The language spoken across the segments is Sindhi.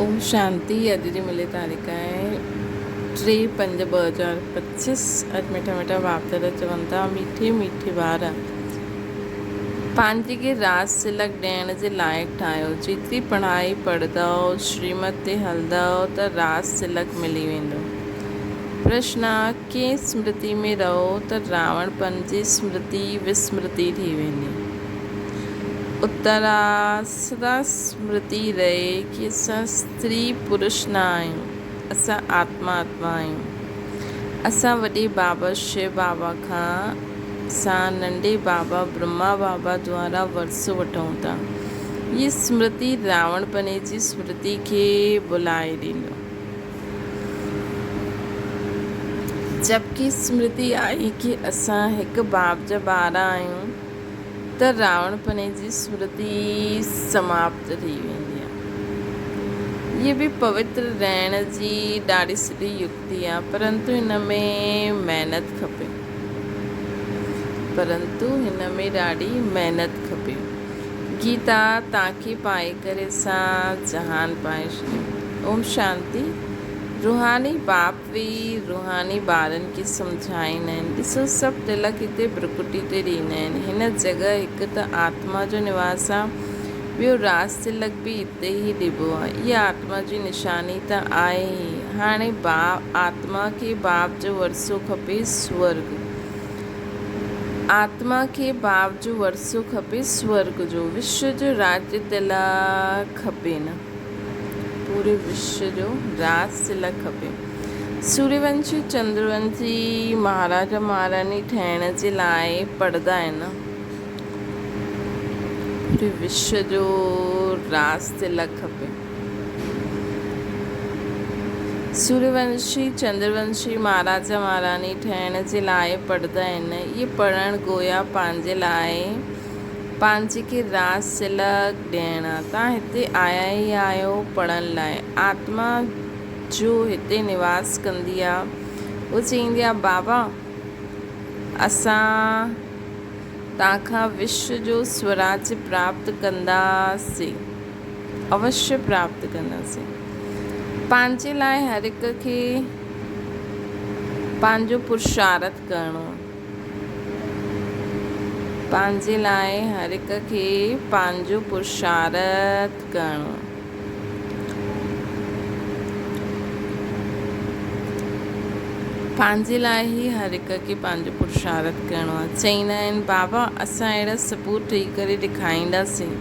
اوم شانتي اڄ جي ملي تاريخ آهي 3/5/2025 اڄ مٺا مٺا باپ دادا چون ٿا ميٺي ميٺي ٻار پنهنجي کي راز تلڪ ڏيڻ جي لائق ٺاهيو جيتري پڙهائي پڙهندؤ شريمت تي هلندؤ ته راز تلڪ ملي ويندو پرشن ڪنهن سمرتي ۾ رهو ته راوڻ پن جي سمرتي وسمرتي ٿي ويندي اترا سدا سمرتي رهي ڪي اسان استري پرش نه آهيون، اسان آتما آتما آهيون. اسان وڏي بابا شو بابا کان اسان ننڍي بابا برهما بابا دوارا ورثو وٺون ٿا. هيء سمرتي راوڻ پني جي سمرتي کي ڀلائي ڏيندو. جبڪه سمرتي آئي ڪي اسان هڪ باپ جا ٻار آهيون. ته راوڻپڻي جي سمرتي سماپت ٿي ويندي آهي. هيء به پوتر رهڻ جي ڏاڍي سٺي يڪتي آهي، پرنتو هن ۾ محنت کپي. پرنتو هن ۾ ڏاڍي محنت کپي. گيتا تانکي پائي ڪري اسان جهان پائي ڇڏيو. اوم شانتي. روحاني باپ به روحاني ٻارن کي سمجهائيندا آهن. ڏسو سڀ تلڪ هتي ڀرڪٽي تي ڏيندا آهن. هن جڳهه هڪ ته آتما جو نواس آ، ٻيو راز تلڪ به هتي ئي ڏبو آ. اها آتما جي نشاني ته آهي ئي. هاڻي آتما کي باپ جو ورثو کپي سورڳ. آتما کي باپ جو ورثو کپي سورڳ جو. وشو جو راڄ تلڪ کپي نه. پوري وشو جو راز تلڪ کپي. سوريونشي چندرونشي مهاراجا مهاراڻي ٺهڻ جي لاء پڙهندا آهن. پوري وشو جو راز تلڪ کپي. سوريونشي چندرونشي مهاراجا مهاراڻي ٺهڻ جي لاء پڙهندا آهن. اهي پڙهڻ گويا پنهنجي لاء پنهنجي کي راز سلڪ ڏيڻ آ. تان هتي آيا ئي آهيو پڙهڻ لاء. آتما جو هتي نواس ڪندي آ، هوء چئيندي آ، بابا! اسان تان کان وشو جو سوراج پراپت ڪنداسين. اوشيه پراپت ڪنداسين. پنهنجي لاء هر هڪ کي پنهنجو پرشارٿ ڪرڻو آ. پنهنجي لاء هر هڪ کي پنهنجو پرشارٿ ڪرڻو. پنهنجي لاء ئي هر هڪ کي پنهنجو پرشارٿ ڪرڻو آهي. چئيندا آهن، بابا اسان اهڙا سپوت ٺهي ڪري ڏيکارينداسين.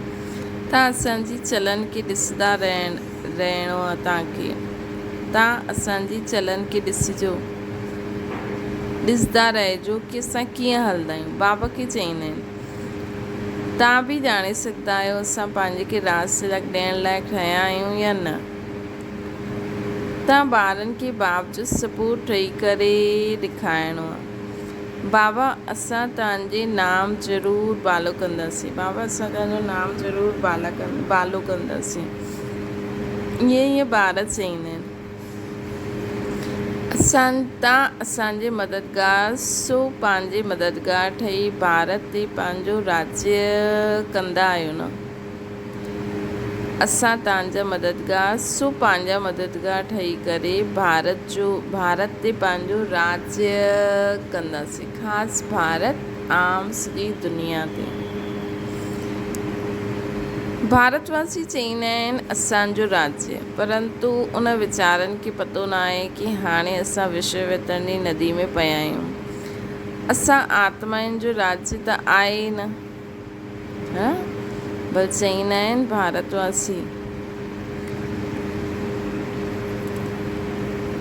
تان اسان جي چلن کي ڏسندا رهڻو آهي تان کي. تان اسان جي چلن کي ڏسجو. ڏسندا رهجو ڪي اسان ڪيئن هلندا آهيون. بابا کي چئيندا آهن، توهان به ڄاڻي سگهندا آهيو اسان پنهنجي کي راز تلڪ ڏيڻ لائق رهيا آهيون يا نه. توهان ٻارن کي باپ جو سپوت ٺهي ڪري ڏيکارڻو آهي. بابا اسان توهان جي نام ضرور بالو ڪنداسين. بابا اسان توهان جو نام ضرور بالو ڪنداسين. ائين ائين ٻار چئيندا آهن. اسان تان اسان جي مددگار سو پنهنجي مددگار ٺهي ڀارت تي پنهنجو راجيه ڪندا آهيو نه؟ اسان تان جا مددگار سو پنهنجا مددگار ٺهي ڪري ڀارت جو ڀارت تي پنهنجو راجيه ڪنداسين خاص ڀارت عام سڄي دنيا تي. ڀارت واسي چئيندا آهن اسان جو راجيه. پرنتو ان ويچارن کي پتو ناهي ڪي هاڻي اسان وشو ويترڻي ندي ۾ پيا آهيون. اسان آتمائن جو راجيه ته آهي ئي نه. ها ڀل چئيندا آهن ڀارت واسي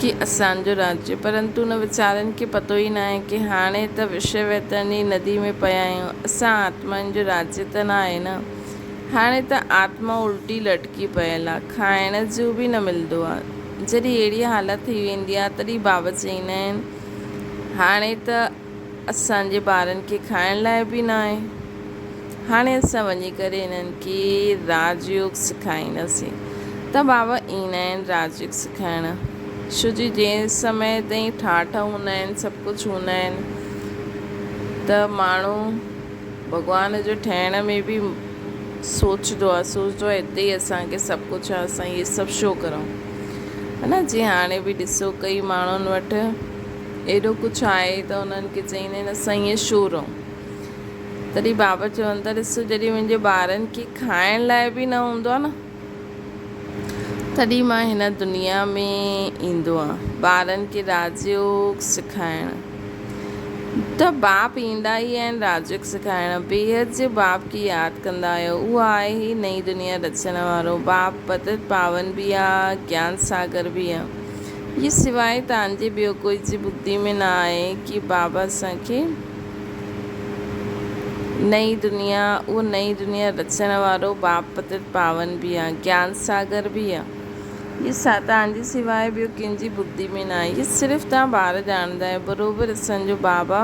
ڪي اسان جو راجيه پرنتو ان ويچارن کي پتو ئي ناهي ڪي هاڻي ته وشو ويترڻي ندي ۾ پيا آهيون. اسان آتمائن جو راجيه ته ناهي نه. هاڻي ته آتما الٽي لٽڪي پيل آ، کائڻ جو به نه ملندو آ. جڏهن اهڙي حالت ٿي ويندي آ، تڏهن بابا چئيندا آهن، هاڻي ته اسان جي ٻارن کي کائڻ لاء به ناهي. هاڻي اسان وڃي ڪري هنن کي راج يوگ سکائينداسين. ته بابا ايندا آهن راج يوگ سکائڻ. ڇو جو جنهن سمي تائين ٺاٺ هوندا آهن، سڀ ڪجهه هوندا آهن ته ماڻهو. ڀڳوان جو ٺهڻ ۾ به سوچندو آهي، سوچندو آهي هتي ئي اسان کي سڀ ڪجهه آهي، اسان اهي سڀ ڇو ڪرون؟ ها نه جيئن هاڻي به ڏسو ڪئي ماڻهن وٽ ايڏو ڪجهه آهي ته انهن کي چئيندا آهن اسان ائين ڇو رهون؟ تڏهن بابا چون ٿا ڏسو جڏهن منهنجي ٻارن کي کائڻ لاء به نه هوندو آهي نه تڏهن مان هن دنيا ۾ ايندو آهيان ٻارن کي راجيوگ سکائڻ ته باپ ايندا ئي آهن راجيوگ سکائڻ. بيحد جي باپ کي ياد ڪندا آهيو اهو آهي ئي نئين دنيا رچڻ وارو. باپ پتت پاون به آ گيان ساگر به آ. هي سواء تان جي ٻيو ڪوئي جي ٻڌي ۾ نه آهي ڪي بابا اسان کي نئين دنيا اهو نئين دنيا رچڻ وارو باپ پتت پاون به آ گيان ساگر به آ. هي توهان جي سواء ٻيو ڪنهن جي ٻڌي ۾ نه آهي. هي صرف توهان ٻار ڄاڻندا آهيو. بروبر اسان جو بابا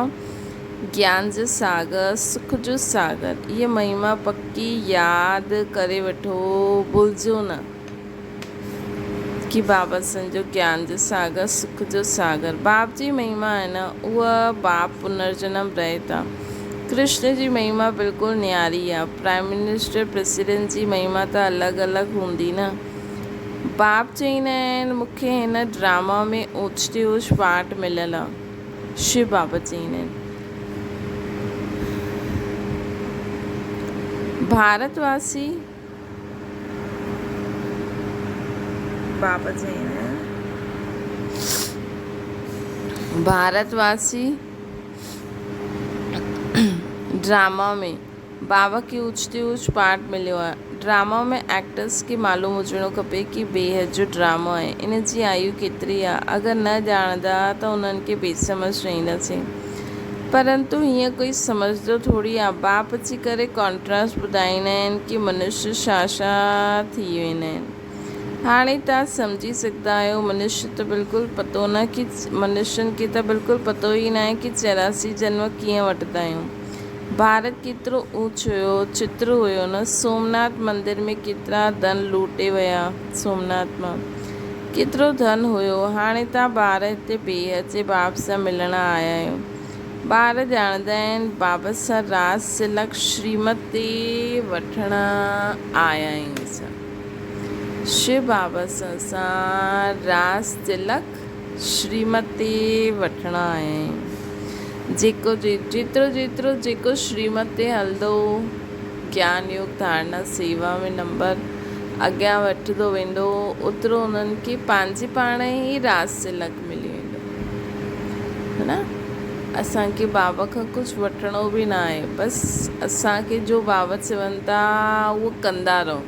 گيان جو ساگر، سک جو ساگر. هيء مهما پڪي ياد ڪري وٺو، ڀلجو نه ڪي بابا اسان جو گيان جو ساگر، سک جو ساگر. باپ جي مهما آهي نه، اها باپ پنرجنم رهت آ. ڪرشن جي مهما بلڪل نياري آ. پرائم منسٽر، پريزيڊنٽ جي مهما ته الڳ الڳ هوندي نه. باپ چئيندا آهن مون کي هن ڊراما ۾ اوچتي اوچ پارٽ مليل آ. شو بابا چئيندا آهن. ڀارت واسي بابا چئيندا آهن ڀارت واسي ڊراما ۾ بابا کي اوچتي اوچ پارٽ مليو آهي. ڊرامو ۾ ايڪٽرس کي معلوم هجڻو کپي ڪي بيحد جو ڊرامو آهي ان جي آيو ڪيتري آهي اگر نه ڄاڻندا ته انهن کي بي سمجھ چئينداسين پرنتو هيئن ڪوئي سمجھندو ٿوري آهي باپ اچي ڪري ڪانٽراسٽ ٻڌائيندا آهن ڪي منشي ڇا ڇا ٿي ويندا آهن هاڻي توهان سمجھي سگھندا آهيو منشي ته بلڪل پتو نه ڪي منشين کي ته بلڪل پتو ئي ناهي ڪي 84 جنم ڪيئن وٺندا آهيون. ڀارت ڪيترو اوچ هيو، چتر هيو نه، سومناٿ مندر ۾ ڪيترا ڌن لوٽي ويا، سومناٿ مان ڪيترو ڌن هيو، هاڻي توهان ٻار هتي بيحد جي باپ سان ملڻ آيا آهيو، ٻار ڄاڻندا آهن بابا سان راز سلڪ شريمت تي وٺڻ آيا آهيون اسان شو بابا سان اسان راز تلڪ شريمت تي وٺڻ آيا آهيون. جيڪو جيترو جيترو جيڪو شريمت تي هلندو گيان يوگ ڌارڻا سيوا ۾ نمبر اڳيان وٺندو ويندو اوترو انهن کي پنهنجي پاڻ ئي راز تلڪ ملي ويندو ها نه اسان کي بابا کان ڪجهه وٺڻو به نه آهي بس اسان کي جو بابا چون ٿا اهو ڪندا رهو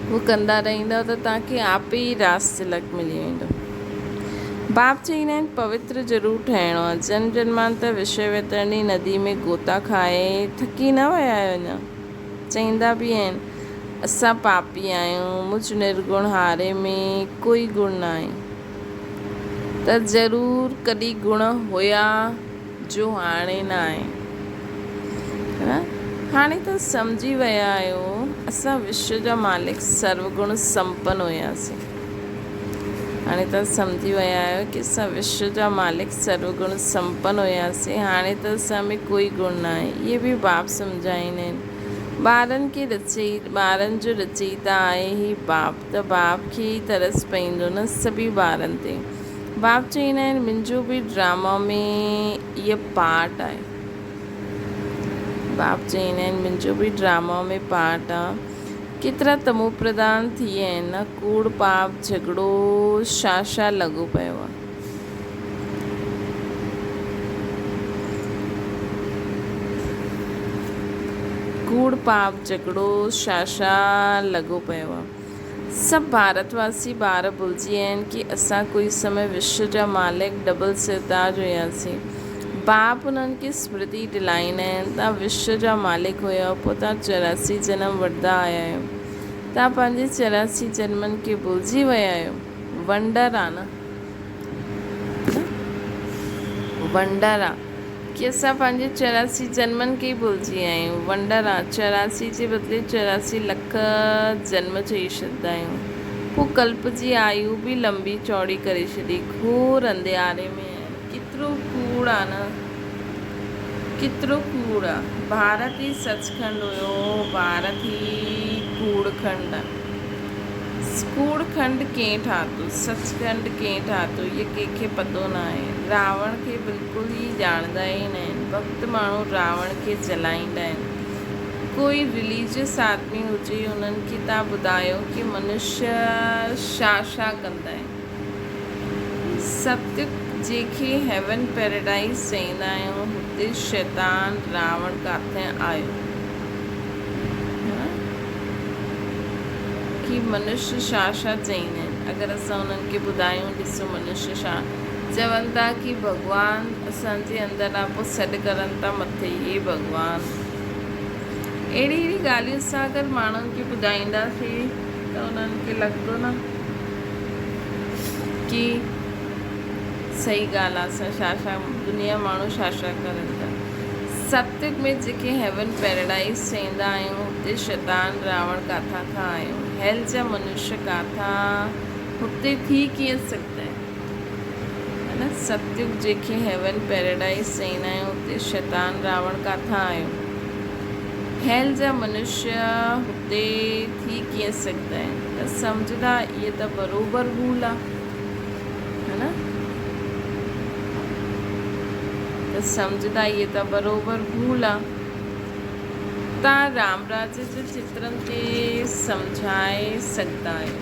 اهو ڪندا رهندؤ ته توهان کي آپ ئي راس تلڪ ملي ويندو. باپ چئيندا آهن، پوتر ضرور ٺهڻو آهي. جنم جنمانتر وشيه ويترڻي ندي ۾ غوطا کائي ٿڪي نه ويا آهيو اڃا؟ چئيندا به آهن، اسان پاپي آهيون، مجهه نرگڻ هاري ۾ ڪوئي گڻ ناهي. ته ضرور ڪڏهن گڻ هيا جو هاڻي نه آهي. هاڻي ته سمجهي ويا آهيو اسان وشو جا مالڪ سروگڻ سمپن هياسين. هاڻي ته سمجهي ويا آهيو ڪي اسان وشو جا مالڪ سروگڻ سمپن هياسين. هاڻي ته اسان ۾ ڪوئي گڻ نه آهي. اهي به باپ سمجهائيندا آهن. ٻارن کي رچئي ٻارن جو رچئيتا آهي هي باپ ته باپ کي ئي ترس پئيندو نه سڀئي ٻارن تي. باپ چئيندا آهن منهنجو به ڊراما ۾ اهي پارٽ آهي. باپ چئيندا آهن منهنجو به ڊراما ۾ پارٽ آ. ڪيترا تمو پرڌان ٿي ويا آهن نه ڪوڙ پاپ جهڳڙو ڇا ڇا لڳو پيو آ. ڪوڙ پاپ جهڳڙو ڇا ڇا لڳو پيو آ. سڀ ڀارت واسي ٻار ڀلجي ويا آهن ڪي اسان ڪوئي سمي وشو جا مالڪ ڊبل سرتاج هياسين. باپ انهن کي سمرتي ڏلائيندا آهن توهان وشو جا مالڪ هيؤ پوء توهان 84 جنم وٺندا آيا آهيو. توهان پنهنجي 84 جنمن کي ڀلجي ويا آهيو. ونڊر آ نه. ونڊر آ. ڪي اسان پنهنجي 84 جنمن کي ئي ڀلجي ويا آهيون. ونڊر آ، 84 جي بدلي 84 لک جنم چئي ڇڏندا آهيون. پوء ڪلپ جي آيو به لنبي چوڙي ڪري ڇڏي. گهور انڌياري ۾ آهن. ڪيترو ڪوڙ آ نه. ڪيترو ڪوڙ آ. ڀارت ئي سچ کنڊ هيو، ڀارت ئي ڪوڙ کنڊ آ. ڪوڙ کنڊ ڪنهن ٺاتو، سچ کنڊ ڪنهن ٺاتو، اهو ڪنهن کي پتو ناهي. راوڻ کي بلڪل ئي ڄاڻندا ئي ناهن. ڀڳت ماڻهو راوڻ کي جلائيندا آهن. ڪوئي رليجس آدمي هجي انهن کي تان ٻڌايو ڪي منشيه شا شا ڪندا آهن. ستيگ جنهن کي هيون پيراڊائيز چئيندا آهيون هتي شيطان راوڻ ڪاٿئان آيو؟ ڪي منشيه شا شا چئيندا آهن اگر اسان انهن کي ٻڌايون ڏسو منشيه شا چون ٿا ڪي ڀڳوان اسان جي اندر آ پوء سڏ ڪرن ٿا مٿي هي ڀڳوان اهڙي اهڙي ڳالهيون اسان اگر ماڻهن کي ٻڌائينداسين ته انهن کي لڳندو نه ڪي صحيح ڳالهه آ اسان ڇا ڇا دنيا ماڻهو ڇا ڇا ڪرن ٿا. ستيگ ۾ جيڪي هيون پيراڊائيز چئيندا آهيون هتي شيطان راوڻ ڪاٿان کان آيو هيل جا منشيه ڪاٿان هتي ٿي ڪيئن سگهندا آهن. نه ستيگ جنهن کي هيون پيراڊائيز چئيندا آهيون اتي شيطان راوڻ ڪاٿان آيو؟ هيل جا منشيه هتي ٿي ڪيئن سگهندا آهن؟ ته سمجهندا اهي ته بروبر ڀول آ ها نه؟ ته سمجهندا اهي ته بروبر ڀول آ. تان رام راجيه جي چترن تي سمجهائي سگهندا آهيو.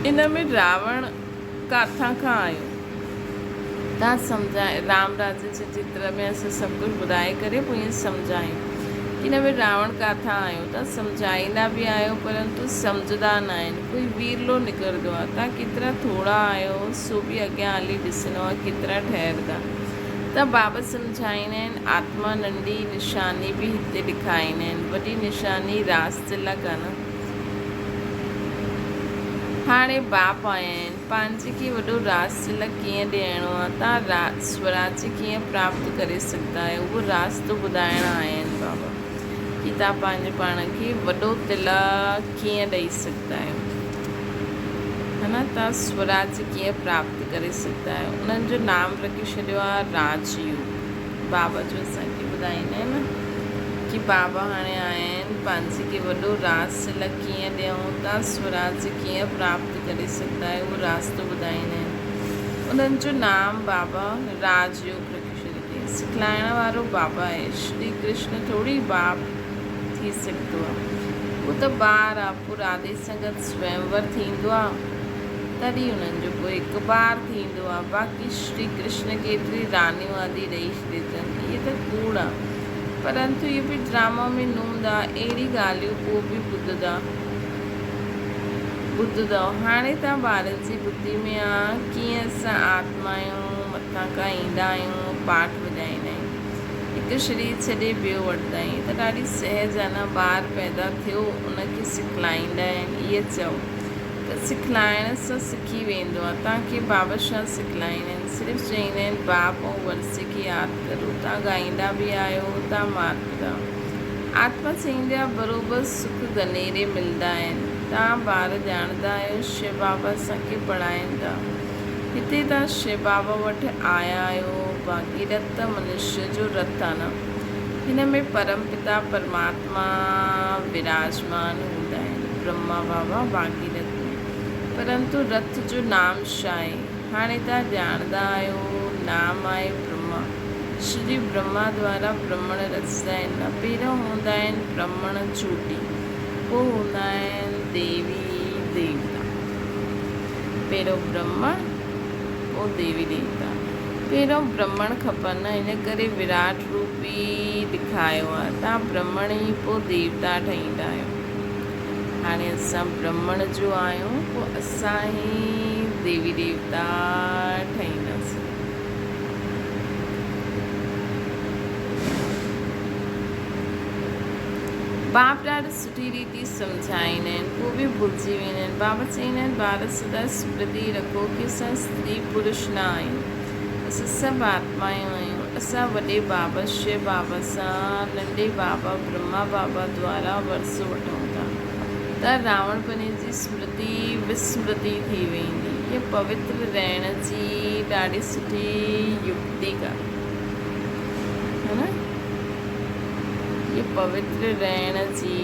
ان ۾ راوڻ ڪاٿان کان آيو؟ تان سمجهائي رام راجيه جي چتر ۾ اسان سڀ ڪجهه ٻڌائي ڪري پوء ائين سمجهايون ڪي ان ۾ راوڻ ڪاٿان آيو؟ تان سمجهائيندا به آهيو پرنتو سمجهندا نه آهن. ڪوئي ويرلو نڪرندو آهي. تان ڪيترا ٿورا آهيو سو به اڳيان هلي ڏسڻو آهي ڪيترا ٺهرندا. ته بابا سمجهائيندا آهن، آتما ننڍي نشاني به هتي ڏکائيندا آهن، وڏي نشاني راس تلڪ آهي نه. هاڻي باپ آيا آهن، پنهنجي کي وڏو راس تلڪ ڪيئن ڏيڻو آهي، تان سوراجيه ڪيئن پراپت ڪري سگهندا آهيو، اهو راستو ٻڌائڻ آيا آهن بابا، ڪي تان پنهنجي پاڻ کي وڏو تلڪ ڪيئن ڏئي سگهندا آهيو ها نه توهان سوراج ڪيئن پراپت ڪري سگهندا آهيو انهن جو نام رکي ڇڏيو آهي راج يوگ بابا جو اسان کي ٻڌائيندا آهن نه ڪي بابا هاڻي آيا آهن پنهنجي کي وڏو راز سلڪ ڪيئن ڏيون توهان سوراج ڪيئن پراپت ڪري سگهندا آهيو اهو راستو ٻڌائيندا آهن انهن جو نام بابا راج يوگ رکي ڇڏيو اٿئي سکلائڻ وارو بابا آهي شري ڪرشن ٿوري باپ ٿي سگهندو آ. هو ته ٻار آ، پوء راڌي سنگت سويمور ٿيندو آ، تڏهن انهن جو پوء هڪ ٻار ٿيندو آ. باقي شري ڪرشن ڪيتري رانيون آدي ڏئي ڇڏي اٿن، اهي ته ڪوڙ آ. پرنتو اهي به ڊراما ۾ نوند آ، اهڙي ڳالهيون پوء به ٻڌندا ٻڌندؤ. هاڻي توهان ٻارن جي ٻڌي ۾ آ، ڪيئن اسان آتمايون مٿان کان ايندا آهيون، پاٺ وڄائيندا آهيون. هڪ شرير ڇڏي ٻيو وٺندا آهن ته ڏاڍي سهج آهي نه ٻار پيدا ٿيو ان کي سکلائيندا آهن اهي چئو ته سکلائڻ سان سکي ويندو آهي توهان کي بابا شاهه سکلائيندا آهن صرف چئيندا آهن باپ ۽ ورثي کي ياد ڪرو توهان ڳائيندا به آهيو توهان مات پتا آتما چئيندي آهي بروبر سک گنيري ملندا آهن توهان ٻار ڄاڻندا آهيو شو بابا اسان کي پڙهائين ٿا هتي توهان شو بابا وٽ آيا آهيو، باقي رت ته منشيء جو رت آ نه. هن ۾ پرم پتا پرماتما وراجمان هوندا آهن، برهما بابا باقي رت ۾. پرنتو رت جو نام ڇا آهي؟ هاڻي توهان ڄاڻندا آهيو، نام آهي برهما. شري برهما دوارا برهمڻ رچدا آهن نه. پهريون هوندا آهن برهمڻ چوٽي، پوء هوندا آهن ديوي ديوتا. پهريون برهمڻ پوء ديوي ديوتا. پهريون برهمڻ کپن نه ان ڪري وراٽ روپ ئي ڏکايو آ. توهان برهمڻ ئي پوء ديوتا ٺهيندا آهيو. هاڻي اسان برهمڻ جو آهيون پوء اسان ئي ديوي ديوتا ٺهينداسين. باپ ڏاڍو سٺي ريت سمجهائيندا آهن پوء به ڀلجي ويندا آهن. بابا چئيندا آهن ٻار سدا سمرتي رکو ڪي اسان استري پرش نه آهيون اسان سڀ آتمايون آهيون. اسان وڏي بابا شو بابا سان ننڍي بابا برهما بابا دوارا ورثو وٺون ٿا ته راوڻ پني جي سمرتي وسمرتي ٿي ويندي. هيء پوتر رهڻ جي ڏاڍي سٺي يڪتي ڪا. ها نه؟ هيء پوتر رهڻ جي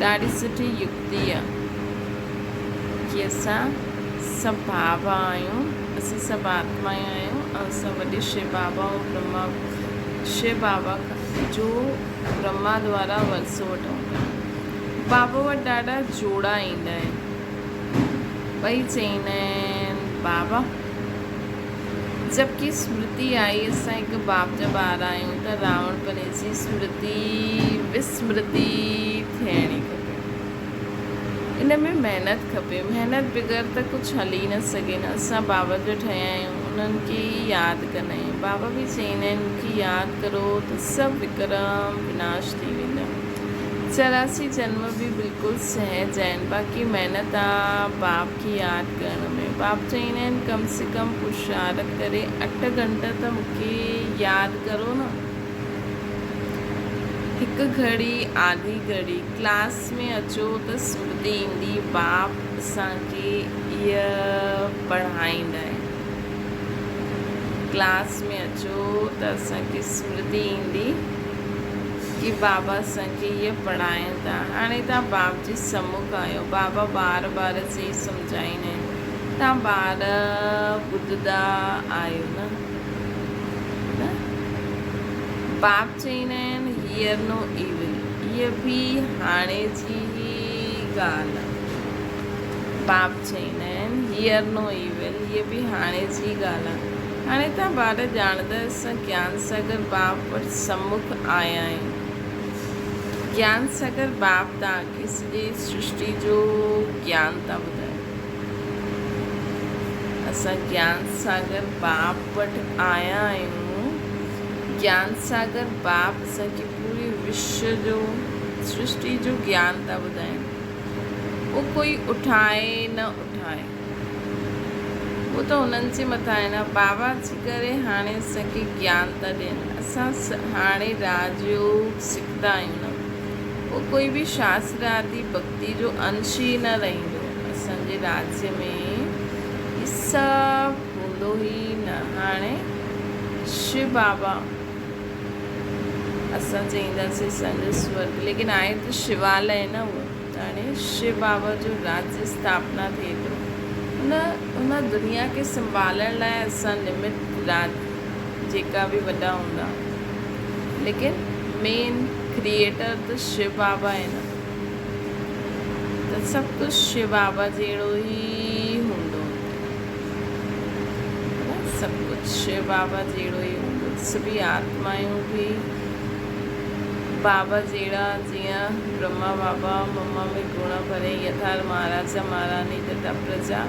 ڏاڍي سٺي يڪتي آ ڪي اسان سڀ ڀاء ڀاء آهيون، اسين سڀ آتمائون آهيون ۽ اسان وڏي شو بابا ۽ برهما شو بابا جو برهما دوارا ورثو وٺون ٿا. بابا وٽ ڏاڍا جوڙا ايندا آهن. ٻئي چئيندا آهن بابا! جبڪه سمرتي آئي اسان هڪ باپ جا ٻار آهيون ته راوڻ پني جي سمرتي وسمرتي ٿيڻي کپي. ان ۾ محنت کپي. محنت بغير ته ڪجهه هلي نه سگهي نه. اسان بابا جا ٺهيا آهيون انهن کي ئي ياد ڪندا آهيون. بابا به چئيندا آهن مون کي ياد ڪرو ته سڀ وڪرم وناش ٿي ويندا. 84 جنم به بلڪل سهج آهن باقي محنت آ باپ کي ياد ڪرڻ ۾. باپ چئيندا آهن ڪم سي ڪم پرشارٿ ڪري اٺ گهنٽا ته مون کي ياد ڪرو نه. هڪ گهڙي آڌي گهڙي ڪلاس ۾ اچو ته سمرتي ايندي باپ اسان کي اهي پڙهائيندا آهن. ڪلاس ۾ اچو ته اسان کي سمرتي ايندي ڪي بابا اسان کي اهي پڙهائين ٿا. هاڻي توهان باپ جي سمک آهيو. بابا بار بار چئي سمجهائيندا آهن. توهان ٻار ٻڌندا آهيو نه؟ نه؟ باپ چئيندا آهن هيئر نو ايول. هيء به هاڻي جي ئي ڳالهه آهي. باپ چئيندا آهن هيئر نو ايول. هيء به هاڻي جي ڳالهه آهي. هاڻي توهان ٻار ڄاڻندا اسان گيان ساگر باپ وٽ سمک آيا آهيون. گيان ساگر باپ توهان کي سڄي سرشٽي جو گيان ٿا ٻڌايون. اسان گيان ساگر باپ وٽ آيا آهيون. گيان ساگر باپ اسان کي پوري وشو جو سرشٽي جو گيان ٿا ٻڌائين. پوء ڪوئي اٺائي نه اٺائي. اهو ته انهن جي مٿان آهي نه. بابا اچي ڪري هاڻي اسان کي گيان ٿا ڏين. اسان هاڻي راج يوگ سکندا آهيون نه. پوء ڪوئي به شاستر آدي ڀڳتي جو انش ئي نه رهندو. اسان جي راجيه ۾ هي سڀ هوندو ئي نه. هاڻي شو بابا اسان چئينداسين اسان جو سورگ ليڪن آهي ته شوالئه نه اهو. هاڻي شو بابا جو راجيه اسٿاپنا ٿئي ٿو. ان ان دنيا کي سنڀالڻ لاء اسان نمت راج جيڪا به وڏا هوندا ليڪن مين ڪريئيٽر ته شو بابا آهي نه ته سڀ ڪجهه شو بابا جهڙو ئي هوندو سڀ ڪجهه شو بابا جهڙو ئي هوندو سڀئي آتمائون به بابا جهڙا جيئن برهما بابا مما ۾ گڻ ڀري يٿار مهاراجا مهاراني تٿا پرجا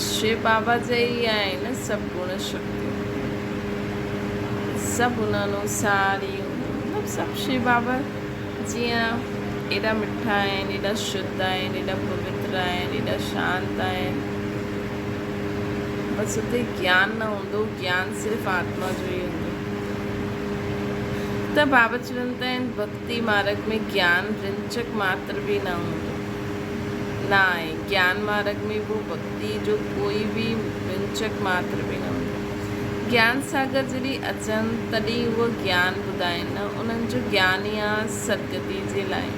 شو بابا جا ئي آهن سڀ گڻ شڪتيون سڀ ان انوسار ئي هوندو مطلب سڀ شو بابا جيئن ايڏا مٺا آهن ايڏا شڌ آهن ايڏا پوتر آهن ايڏا شانت آهن بس اتي گيان نه هوندو گيان صرف آتما جو ئي هوندو ته بابا چون ٿا آهن ڀڳتي مارڳ ۾ گيان رنچڪ ماتر به نه هوندو نه آهي گيان مارڳ ۾ به ڀڳتي جو ڪوئي به رنچڪ ماتر به نه هوندو گيان ساگر جڏهن اچن تڏهن اهو گيان ٻڌائين نه انهن جو گيان ئي آ سدگتي جي لاء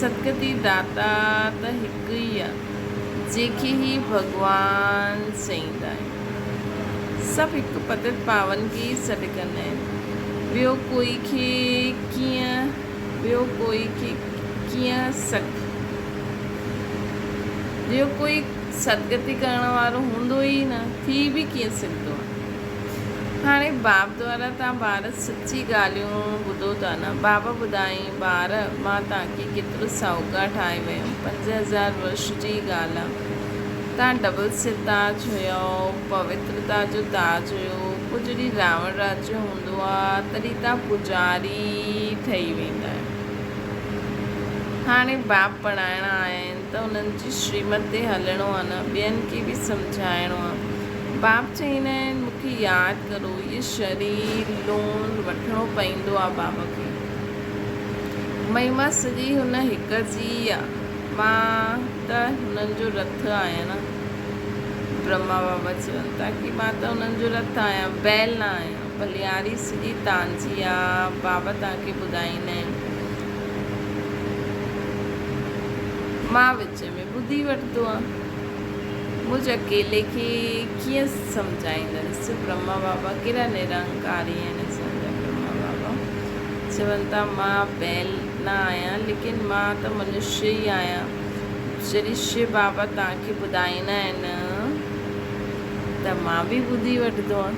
سدگتي داتا ته هڪ ئي آ جنهن کي هي ڀڳوان چئيندا آهن. سڀ هڪ پتت پاون کي ئي سڏ ڪندا آهن. ٻيو ڪوئي کي ڪيئن ٻيو ڪوئي کي ڪيئن سگهه ٻيو ڪوئي سدگتي ڪرڻ وارو هوندو ئي نه ٿي به ڪيئن سگهندو آهي. هاڻي باپ دوارا توهان ٻار سچي ڳالهيون ٻڌو ٿا نه. بابا ٻڌايائين، ٻار مان توهان کي ڪيترو ساهوڪار ٺاهي ويم. 5000 ورش جي ڳالهه آ. تان ڊبل سر تاج هيو، پوترتا جو تاج هيو، پوء جڏهن راوڻ راجيه هوندو آ، تڏهن تان پوڄاري ٺهي ويندا آهيو. هاڻي باپ پڙهائڻ آيا آهن ته انهن جي شريمت تي هلڻو آ نه، ٻين کي به سمجهائڻو آ. باپ چئيندا آهن، مون کي ياد ڪرو، هيء شرير، لون، وٺڻو پئيندو آ بابا کي. مهما سڄي هن هڪ جي ئي آ. مان ته هنن جو رٿ آهيان نه. برهما بابا چون ٿا ڪي مان ته هنن جو رٿ آهيان، بيل نه آهيان. ڀلياري سڄي تان جي آ، بابا توهان کي ٻڌائيندا آهن. مان وچ ۾ ٻڌي وٺندو آهيان. مجھ اڪيلي کي ڪيئن سمجهائيندا؟ ڏس برهما بابا ڪيڏا نرنڪاري آهن اسان جا برهما بابا. چون ٿا مان بيل نه آهيان ليڪن مان ته منشيه ئي آهيان. جڏهن شو بابا توهان کي ٻڌائيندا آهن ته مان به ٻڌي وٺندو آهيان.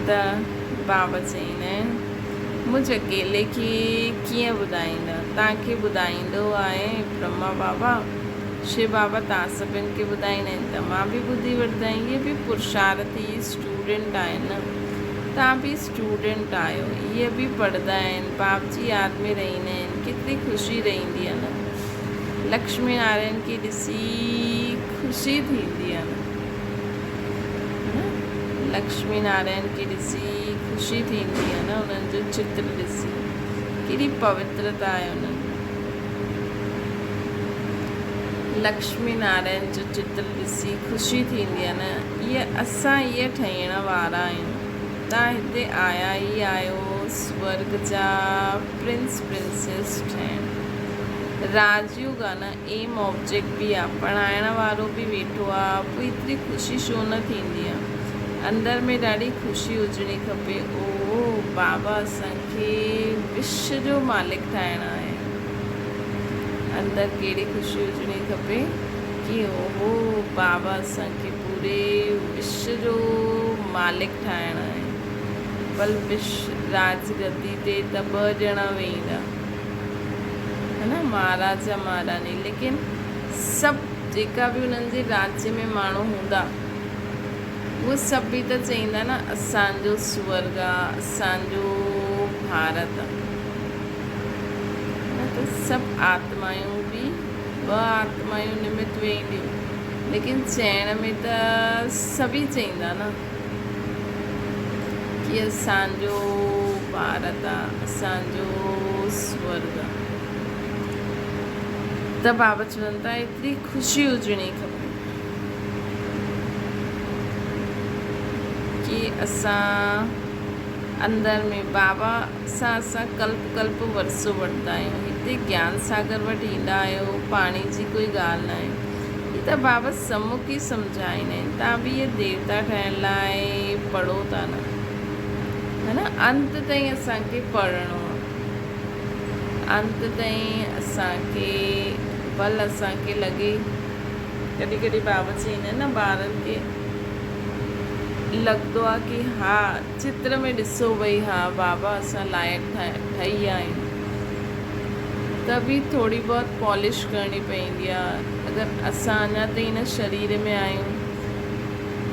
ته بابا چئيندا آهن مجھ اڪيلي کي ڪيئن ٻڌائيندا؟ توهان کي ٻڌائيندو آهي برهما بابا. شو بابا توهان سڀن کي ٻڌائيندا آهن ته مان به ٻڌي وٺندو آهيان. اهي به پرشارٿي اسٽوڊنٽ آهن نه. توهان به اسٽوڊنٽ آهيو. اهي به پڙهندا آهن. باپ جي ياد ۾ رهندا آهن. ڪيتري خوشي رهندي آهي نه. لڪشمي نارائڻ کي ڏسي خوشي ٿيندي آهي نه. لڪشمي نارائڻ کي ڏسي خوشي ٿيندي آهي نه انهن جو چتر ڏسي ڪيڏي پوترتا آهي انهن ۾. لڪشمي نارائڻ جو چتر ڏسي خوشي ٿيندي آهي نه اهي اسان اهي ٺهڻ وارا آهيون تان هتي آيا ئي آهيو سورگ جا پرنس پرنسيس ٺهڻ راجيوگ آهي نه ايم آبجيڪٽ به آ پڙهائڻ وارو به ويٺو آ پوء ايتري خوشي ڇو نه ٿيندي آ اندر ۾ ڏاڍي خوشي هجڻي کپي او بابا اسان کي وش جو مالڪ ٺاهڻ آيا آهن اندر ڪهڙي خوشي هجڻي کپي ڪي اوهو بابا اسان کي پوري وش جو مالڪ ٺاهڻ آيا آهن ڀل وش راج گدي تي ته ٻه ڄڻا ويهندا ها نه مهاراجا مهاراني ليڪن سڀ جيڪا به انهن جي راجيه ۾ ماڻهو هوندا اهي سڀ به ته چئيندا نه اسان جو سورگ آ اسان جو ڀارت آ نه ته سڀ آتمايون به ٻه آتمايون نمت وينديون ليڪن چئڻ ۾ ته سڀئي چئيندا نه ڪي اسان جو ڀارت آ، اسان جو سورگ آ. ته بابا چون ٿا ايتري خوشي هجڻي کپي ڪي اسان اندر ۾ بابا سان اسان ڪلپ ڪلپ ورثو وٺندا آهيون. هتي گيان ساگر وٽ ايندا آهيو، پاڻي جي ڪوئي ڳالهه ناهي. هي ته بابا سمک ئي سمجهائيندا آهن، توهان به اهي ديوتا ٺهڻ لاء پڙهو ٿا نه. ها نه انت تائين اسان کي پڙهڻو آهي. انت تائين اسان کي ڀل اسان کي لڳي ڪڏهن ڪڏهن بابا چئيندا آهن نه ٻارن کي لڳندو آهي ڪي ها چتر ۾ ڏسو ڀئي ها بابا اسان لائق ٺهي ويا آهيون ته به ٿوري بهت پالش ڪرڻي پوندي آهي اگر اسان اڃا تائين هن شرير ۾ آهيون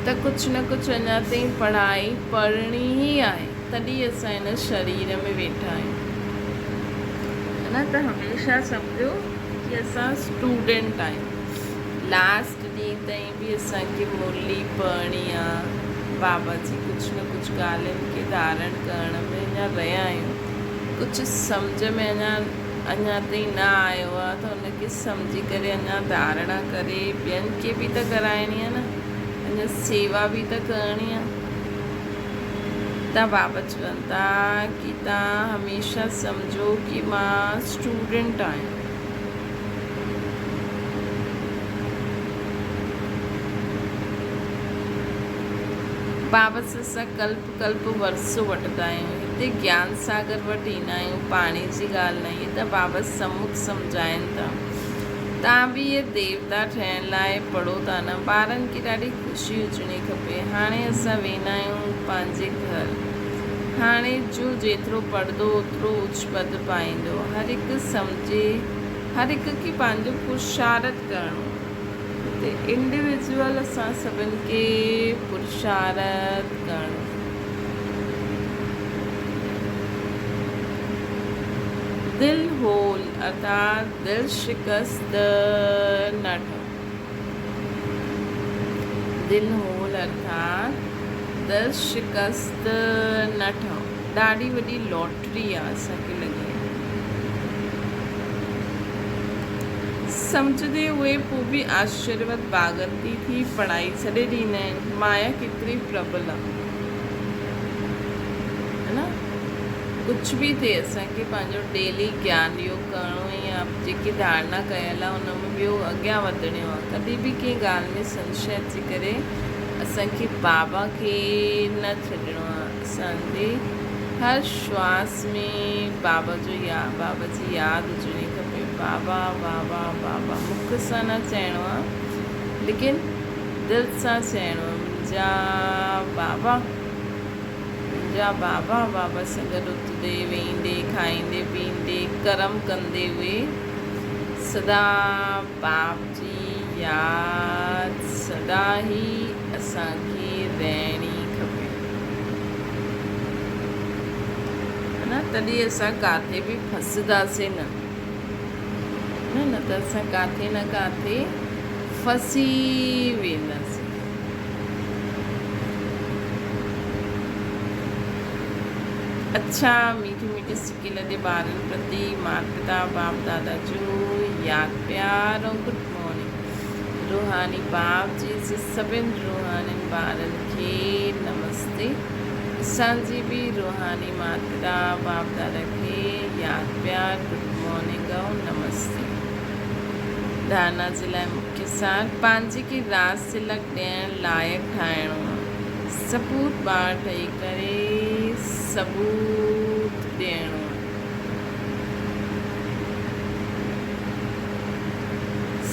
ته ڪجهه نه ڪجهه اڃا تائين پڙهائي پڙهڻي ئي آهي تڏهن اسان هن شرير ۾ ويٺا آهيون نه ته هميشه سمجهو ڪي اسان اسٽوڊنٽ آهيون لاسٽ ڏينهن تائين به اسان کي مرلي پڙهڻي آ، بابا جي ڪجهه نه ڪجهه ڳالهين کي ڌارڻ ڪرڻ ۾ اڃا رهيا آهيون، ڪجهه سمجهه ۾ اڃا اڃا تائين نه آيو آ ته ان کي سمجهي ڪري اڃا ڌارڻا ڪري ٻين کي به ته ڪرائڻي آ نه، اڃا سيوا به ته ڪرڻي آ. ته بابا چون ٿا ڪي تان هميشه سمجهو ڪي مان اسٽوڊنٽ آهيان. بابت اسان ڪلپ ڪلپ ورثو وٺندا آهيون. هتي گيان ساگر وٽ ايندا آهيون. پاڻي جي ڳالهه نه. هي ته بابت سمک سمجهائين ٿا. توهان به اهي ديوتا ٺهڻ لاء پڙهو ٿا نه. ٻارن کي ڏاڍي خوشي هجڻي کپي. هاڻي اسان ويندا آهيون پنهنجي گهر. هاڻي جو جيترو پڙهندو اوترو اچ پد پائيندو. هر هڪ سمجهي هر هڪ کي پنهنجو پرشارٿ ڪرڻو هتي انڊيويجوئل اسان سڀن کي پرشارٿ ڪرڻو. دل هول ارٿات دل شڪست نه ٺهو. دل هول ارٿات دل شڪست نه ٺهو. ڏاڍي وڏي لاٽري آ اسان کي لڳي. سمجهندي اهي پوء به آشچريوت ڀاڳنتي ٿي پڙهائي ڇڏي ڏيندا آهن. مايا ڪيتري پربل آهي. ها نه؟ ڪجهه به ٿئي اسان کي پنهنجو ڊيلي گيان يوگ ڪرڻو ئي آهي. جيڪي ڌارڻا ڪيل آهي ان ۾ ٻيو اڳيان وڌڻيو آهي. ڪڏهن به ڪنهن ڳالهه ۾ سنشي اچي ڪري اسان کي بابا کي نه ڇڏڻو آهي. اسان جي هر شواس ۾ بابا جو يا بابا جي ياد هجڻي کپي. بابا بابا بابا مک سان نه چئڻو آ ليڪن دل سان چئڻو آ منهنجا بابا منهنجا بابا بابا سان گڏ اٿندي ويهندي کائيندي پيئندي ڪرم ڪندي اهي سدا باپ جي ياد سدا ئي اسان کي رهڻي کپي نه تڏهن اسان ڪاٿي به ڦسنداسين نه نه نه ته اسان ڪاٿي نه ڪاٿي ڦسي وينداسين. اڇا ميٺي ميٺي سڪي لڏي ٻارن پرتي مات پتا باپ دادا جو ياد پيار ۽ گڊ مارننگ روحاني باپ جي سڀن روحانين ٻارن کي نمستي. اسان جي به روحاني مات پتا باپ دادا کي ياد پيار گڊ مارننگ ۽ نمستي. ڌارنا جي لاء مکيه سار پنهنجي کي راز تلڪ ڏيڻ لائق ٺاهڻو آ. سپوت ٻار ٺهي ڪري ثبوت ڏيڻو آ.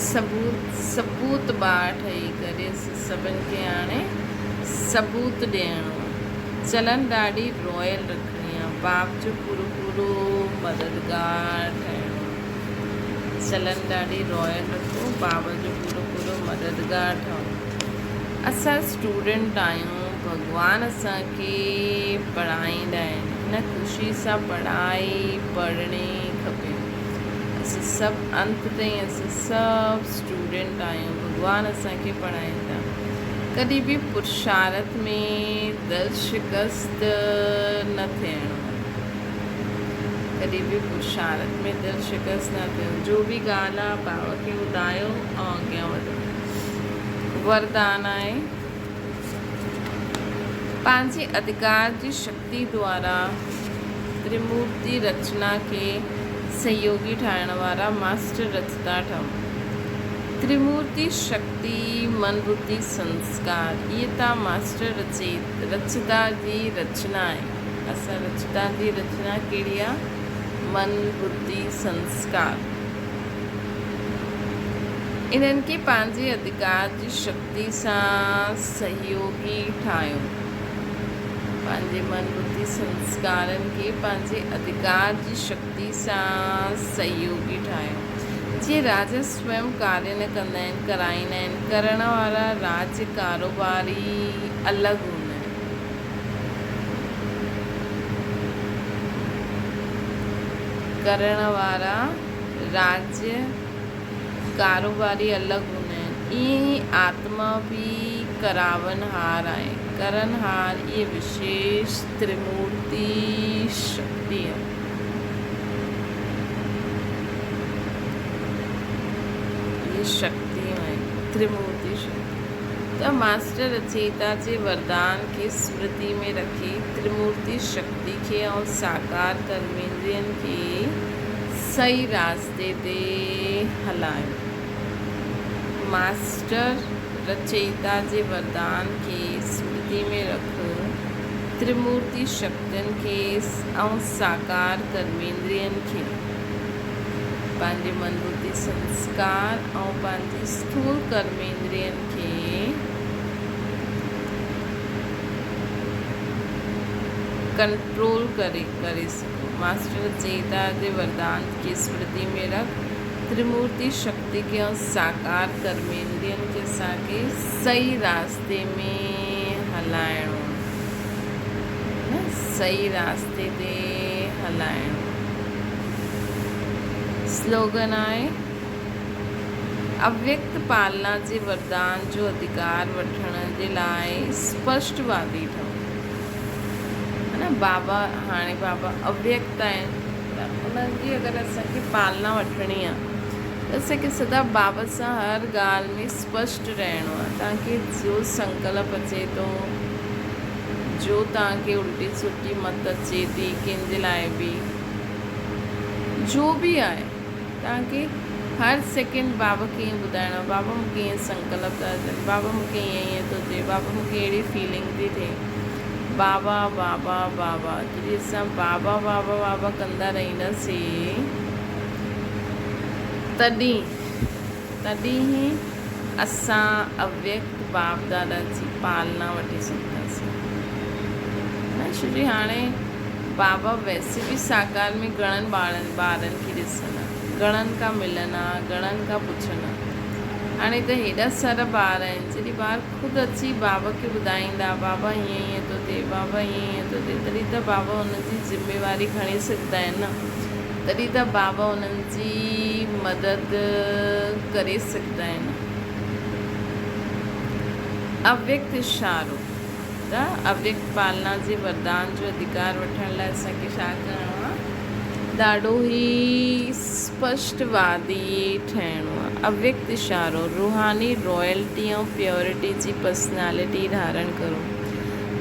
ثبوت سپوت ٻار ٺهي ڪري سڀن کي هاڻي ثبوت ڏيڻو آ. چلن ڏاڍي رائل رکڻي آ. باپ جو پورو پورو مددگار ٺهڻو آ. چلن ڏاڍي رائل رکو. باب جو پورو پورو مددگار ٺهو. اسان اسٽوڊنٽ آهيون. ڀڳوان اسان کي پڙهائيندا آهن. هن خوشي سان پڙهائي پڙهڻي کپي. اسين سڀ انت تائين اسين سڀ اسٽوڊنٽ آهيون ڀڳوان اسان کي پڙهائين ٿا ڪڏهن به پرشارٿ ۾ دل شڪست نه ٿيڻو ڪڏهن به پرشارٿ ۾ دل شڪست نه ٿيڻو جو به ڳالهه آهي بابا کي ٻڌايو ۽ اڳيان وڌو وردان آهي پنهنجي اڌڪار جي شڪتي دوارا ترمورتي رچنا کي سهيوگي ٺاهڻ وارا ماسٽر رچتا ٺهو. ترمورتي شڪتي، من ٻڌي سنسڪار، اهي تان ماسٽر رچيت، رچتا جي رچنا آهي. اسان رچتا جي رچنا ڪهڙي آ؟ من ٻڌي سنسڪار. انهن کي پنهنجي اڌڪار جي شڪتي سان سهيوگي ٺاهيو. پنهنجي من ٻڌي سنسڪارن کي پنهنجي اڌڪار جي شڪتي سان سهيوگي ٺاهيو. جيئن راجا سويم ڪاريه نه ڪندا آهن، ڪرائيندا آهن. ڪرڻ وارا راڄ ڪاروباري الڳ هوندا آهن. ڪرڻ وارا راڄ ڪاروباري الڳ هوندا آهن. ائين ئي آتما به ڪراونهار آهي. ڪرڻهار اهي وشيش ترمورتي شڪتي آهي. اهي شڪتيون آهن، ترمورتي شڪتي. ته ماسٽر رچيتا جي وردان کي سمرتي ۾ رکي ترمورتي شڪتي کي ۽ ساڪار ڪرميندرين کي صحيح راستي تي هلايو. ماسٽر رچيتا جي وردان کي سمرتي ۾ رک ترمورتي شڪتين کي ۽ ساڪار ڪرميندرين کي پنهنجي من ٻڌي سنسڪار ۽ پنهنجي اسٿول ڪرميندرين کي ڪنٽرول ڪري ڪري سگهو. ماسٽر چيتا جي وردان کي سمرتي ۾ رک ترمورتي شڪتي کي ۽ ساڪار ڪرميندرين کي اسان کي صحيح راستي ۾ هلائڻو آهي صحيح راستي تي هلائڻو سلوگن آهي اويڪت پالنا جي وردان جو اڌڪار وٺڻ جي لاء اسپشٽ وادي ٺهو. ها نه بابا هاڻي بابا اويڪت آهن ته انهن جي اگر اسان کي پالنا وٺڻي آهي ته اسان کي سدا بابا سان هر ڳالهه ۾ اسپشٽ رهڻو آهي. توهان کي جو سنڪلپ اچي ٿو، جو توهان کي الٽي سلٽي مت اچي ٿي ڪنهن جي لاء به، جو به آهي، توهان کي هر سيڪنڊ بابا کي ائين ٻڌائڻو آهي، بابا مون کي ائين سنڪلپ ٿا اچن، بابا مون کي ائين ائين ٿو ٿئي، بابا مون کي اهڙي فيلنگ ٿي ٿئي. بابا بابا بابا جڏهن اسان بابا بابا بابا ڪندا رهنداسين تڏهن تڏهن ئي اسان اويڪت باپ دادا جي پالنا وٺي سگهنداسين. نه ڇو جي هاڻي بابا ويسي به ساڪار ۾ گهڻن ٻارن ٻارن کي ڏسن ها، گهڻن کان ملن ها، گهڻن کان پڇن ها. هاڻي ته هيڏا سارا ٻار آهن، جڏهن ٻار خود اچي بابا کي ٻڌائيندا، بابا هيئن هيئن ٿو ٿئي، بابا هيئن هيئن ٿو ٿئي، تڏهن ته بابا انهن جي ذميواري کڻي سگهندا آهن نه، تڏهن ته بابا انهن جي مدد ڪري سگهندا آهن. اويڪت اشارو ته اويڪت پالنا جي وردان جو اڌڪار وٺڻ لاء اسان کي ڇا ڪرڻو آهي؟ ڏاڍو ئي اسپشٽ وادي ٺهڻو آهي. اويڪت اشارو، روحاني رائلٽي ۽ پيورٽي جي پرسنالٽي ڌارڻ ڪرو.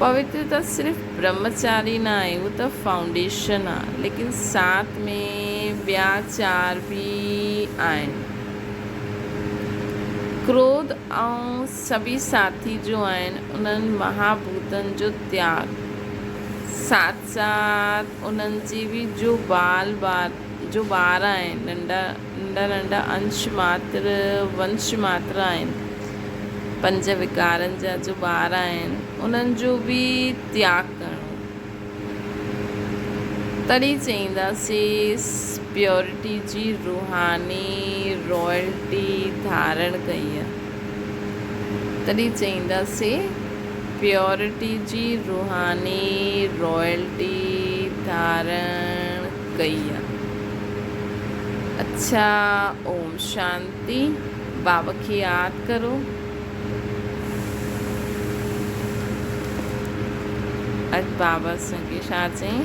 پوترتا صرف برهمچاري نه آهي، اهو ته فائونڊيشن آهي، ليڪن ساٿ ۾ ٻيا چار به آهن. ڪروڌ ۽ سڀئي ساٿي جو آهن، انهن مها ڀوتن جو تياڳ. ساٿ ساٿ انهن جي به جو بال ٻار جو ٻار آهن، ننڍا ننڍا ننڍا انش ماتر ونش ماتر آهن، پنج وڪارن جا جو ٻار آهن، انهن جو به تياڳ ڪرڻو. تڏهن چئينداسين پيورٽي جي روحاني رائلٽي ڌارڻ ڪئي آهي. تڏهن چئينداسين پيورٽي جي روحاني رائلٽي ڌارڻ ڪئي آ. اڇا اوم شانتي بابا کي ياد ڪرو. اڄ بابا اسان کي ڇا چئين؟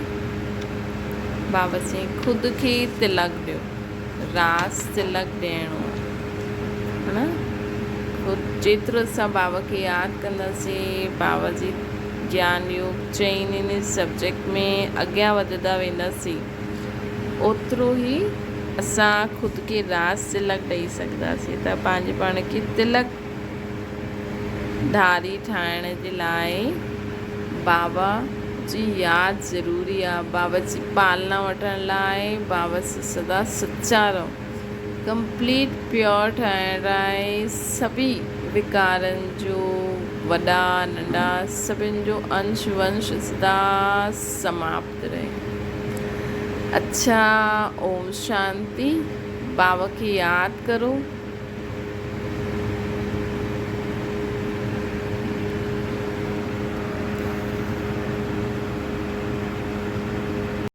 بابا چئين خود کي تلڪ ڏيو. راس تلڪ ڏيڻو آ ها نه خود جيترو اسان بابا کي ياد ڪنداسين بابا جي گيان يوگ چئن ئي سبجيڪٽ ۾ اڳيان وڌندا وينداسين اوترو ئي اسان خود کي راس تلڪ ڏئي سگهنداسين ته پنهنجي پاڻ کي تلڪ ڌاري ٺاهڻ جي لاء بابا جي ياد ضروري آ بابا جي پالنا وٺڻ لاء بابا سان سدا سچا رهو ڪمپليٽ پيور ٺاهڻ لاء سڀئي وڪارن جو وڏا ننڍا سڀن جو انش ونش سدا سماپت رهي اڇا اوم شانتي بابا کي ياد ڪرو.